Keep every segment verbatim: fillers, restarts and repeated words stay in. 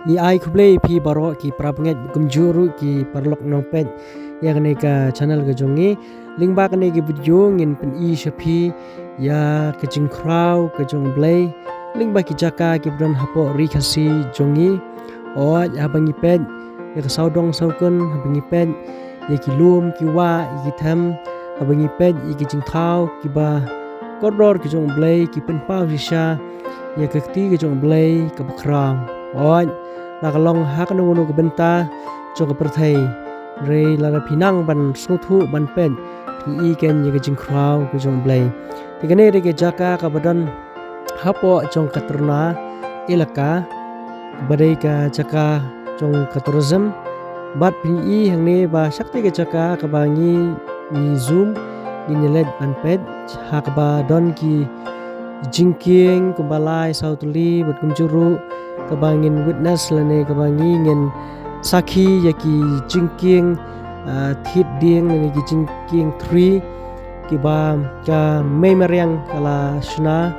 Ngi ai khublei ïa phi baroh ki parabangeit, kumjuh ruh ki paralok nongpeit ïa kane ka channel ka jong ngi. Lyngba kane ka video ngin pyni sha phi ïa ka jingkhraw ka jong U Blei lyngba ki jaka kiba don hapoh Ri Khasi jong ngi. Hooid, haba ngi peit ïa ka sawdong sawkun, haba ngi peit ïa ki lum ki wah, ïa ki them, haba ngi peit ïa ki jingthaw kiba kordor ki jong U Blei, ki pynpaw shisha ïa ka kti ka jong U Blei kaba khraw. Hooid, la ka long ha kano kano ka bynta jong ka pyrthei, hynrei lada phi nang ban sngewthuh ban peit, phin i kein ïa ka jingkhraw ka jong U Blei. Te kane dei ka jaka kaba don hapoh jong ka Tyrna Elaka, ba dei ka jaka jong ka tourism. Bad phin i hangne ba sha katei ka jaka kaba ngi, ngi zoom, ngin ïaleit ban peit, ha kaba don ki jingkieng kumba lai saw tylli, bad kumjuh ruh kaba ngin witness lane kaba ngi ngin sakhi ïa ki jingkieng, ah, thied dieng lane ki jingkieng thri, kiba ka mei mariang ka la shna,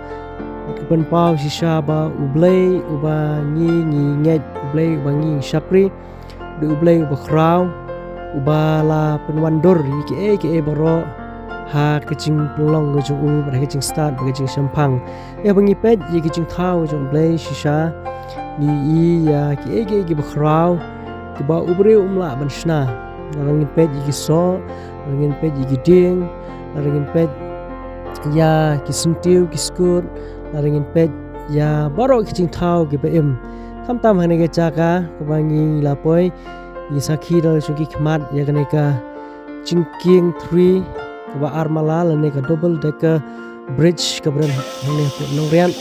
ka pynpaw shisha ba U Blei uba ngi, ngi ngeit, U Blei uba ngi shakri, dei U Blei uba khraw, uba la pynwandur ïa kiei kiei baroh ha ka jingpynlong ka jong u, bad ha ka jingstad, bad ka jingshemphang. Ïa ba ngi peit ïa ki jingthaw jong U Blei shisha, ngi i ïa kiei kiei kiba khraw, kiba u briew um lah ban shna. Lada ngin peit ïa ki soh, lada ngin peit ïa ki dieng, lada ngin peit ïa ki syntiew ki skur, lada ngin peit ïa baroh ki jingthaw kiba im. Khamtam ha kane ka jaka kaba ngi la poi, ngi sakhi da la jong ki khmat ïa kane ka jingkieng thri kaba ar mala lane ka double decker bridge kaba don hangne hapoh Nongriat.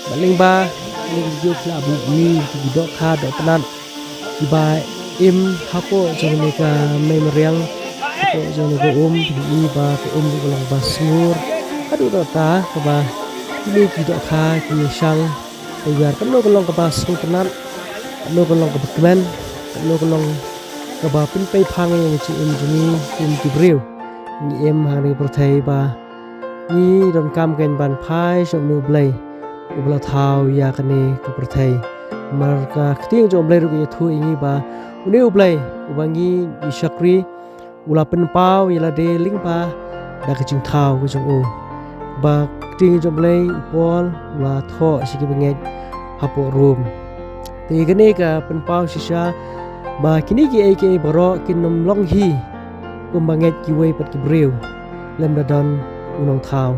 Bad lyngba kane ka video phi lah ban i ki dohkha dohpnat kiba im hapoh jong kane ka mei mariang, hapoh jong kane ka um, phin i ba ka um ka long ba sngur. Haduh katta kaba kine ki dohkha ki shang, te ïar kano ka long kaba sngewtynnat, kano ka long kaba kmen, kano ka long kaba pynpei phang ïa ka jingim jong ngi kum ki briew. Ngi im ha kane ka pyrthei ba ngi donkam kein ban phai sha une U Blei uba la thaw ïa kane ka pyrthei. Namar ka ktien jong U Blei ruh ka ïathuh ïa ngi ba une U Blei uba ngi, ngi shakri, u la pynpaw ïa lade lyngba da ka jingthaw ka jong u. Ba ka ktien jong U Blei, u Paul u la thoh sha ki bangeit hapoh Rom. Te kane ka pynpaw shisha ba kine kiei kiei baroh kin ym long hi kum ba ngeit kiwei pat ki briew, lymda don u nongthaw.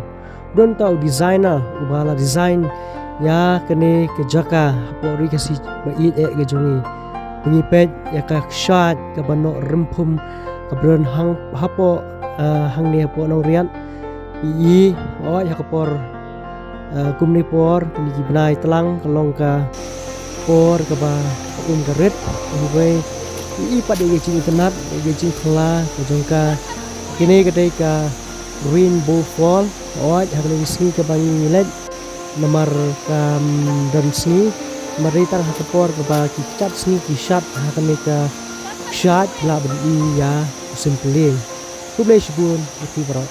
Don tang u designer uba la design ïa kane ka jaka hapoh Ri Khasi ba ïeit eh ka jong ngi. Ba ngi peit ïa ka kshaid kaba noh rymphum kaba don hang hapoh, ah, hangne hapoh Nongriat. Ngi i, hooid, ha ka por, ah, kumne por, kine ki bnai tlang ka long ka por kaba um ka rit, hynrei ngi i pat ïa ka jingitynnat, ïa ka jingphylla ka jong ka. Kine ka dei ka Rainbow Fall, hooid, ha kane ka sngi kaba ngi leit, namar kam don sngi, namar dei tang ha ka por kaba ki kjat sngi ki shad ha kane ka kshaid, lah ban i ïa u symphony. Khublei shibun ïa phi baroh.